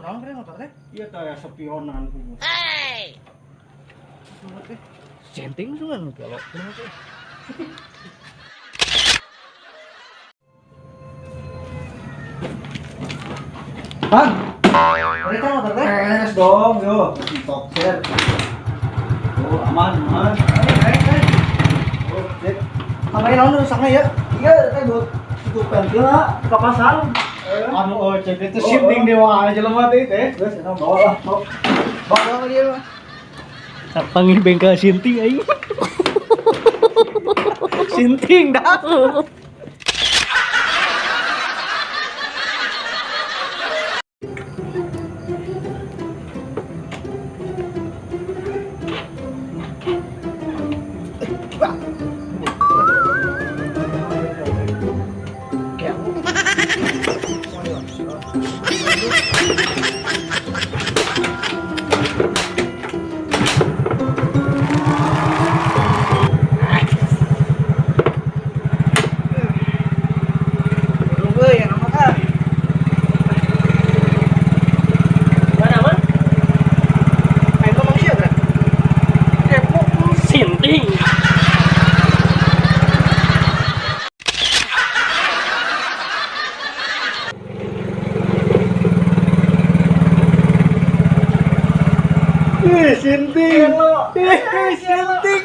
Kunaon kira motor teh? Iya teh spionan ku. Senting sungan kalau. Bang, mereka motor teh? Beres dong, yo. Top share. Oh, aman, aman. Oh, sip. Tambahin naon rusaknya ya? Iya, teh buat itu pentil lah, kapasang. Anu ojek itu Oh, sinting oh. dewa aja jelema teh teh. Geus, enak bawa lah, sok. Bawa ke dia mah. Panggil bengkel sinting aing. Sinting dah. Tunggu ya nama kah? Mana man? Main ngomong sih ya, Kepo. Sinting. Ih, sinting. Ih, sinting. Sinting.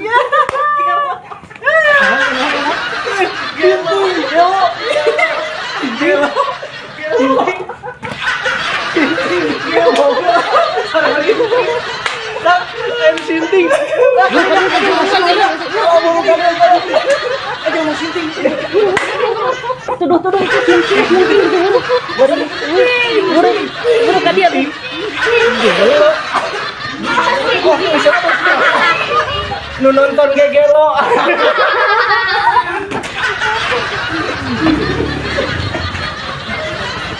Gelo. Gelo. Sinting. Sinting. Gelo. Em sinting. Aja mau sinting. Tuduh tuduh itu sinting sinting. Buru buru buru ka dia. Gelo. Wah, siapa? Nu nonton ge gelo.